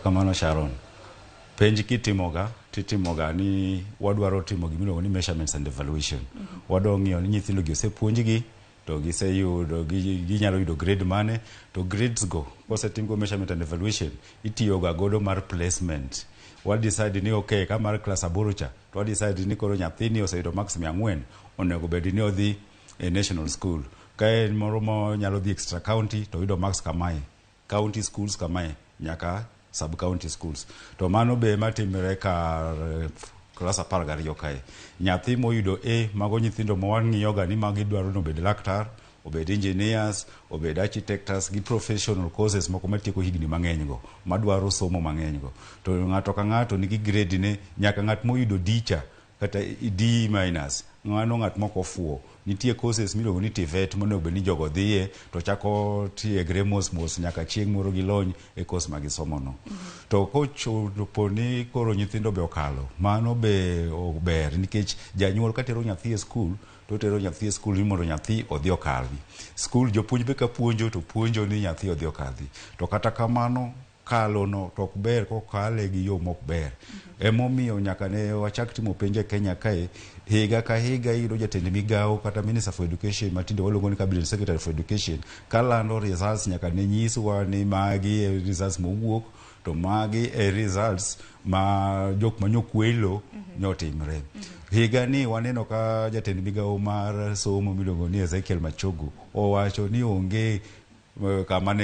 Erokamano Sharon. Penj kitimoga, titimoga ni wadwaro timo gimiluongo ni measurements and evaluation. Wadwa ng'iyo ni nyithindo gi osepuonjgi to giseyudo ginyalo yudo grade mane to grades go kosetim go measurement and evaluation itiyo ga godo mar placement. Wa decide ni okay ka mar klas 8 cha to wa decide ni koro nyathini oseyudo marks 400 onego bed ni odhi e national school. Ka en moro ma nyalo dhi extra county to oyudo marks kamae, county schools kamae nyaka sub county schools. To mano be matimre kar klas 12 kae. Nyathi moyudo A, mago nyithindo ma wang'iyo ga ni magi dwaro ni obed laktar, obed engineers, obed architects gi professional courses moko matieko higni mang'eny go, madwaro somo mang'eny go. To ng'ato ka ng'ato nigi grade ne, nyaka ng'at moyudo D cha kata D minus, mano ng'at mok ofuwo. Nitie courses miluongo ni TVET monego bed ni jogo dhiye to chako tiegre mos mos nyaka chieng' moro gilony e course ma gisomo no. To kochopo ni koro nyithindo be okalo, mano be ber nikech janyuol katero nyathi e skul to otero nyathi e skul ni mondo nyathi odhi okadhi. Skul jopuonj be ka puonjo to puonjo ni nyathi odhi okadhi. To kata kamano kalo no to ok ber kokale gi yo mok ber. Emomiyo nyaka ne wachak timo penj e Kenya kae, higa ka higa iyudo jatend migawo kata Minister for Education matinde waluongo ni Cabinet Secretary for Education kalando results nyaka ne nyiswa ni magi e results mowuok to magi e results ma jok manyokwelo nyotimre. Higa ni waneno ka jatend migawo mar somo miluongo ni Ezekiel Machogu owacho ni onge kama ne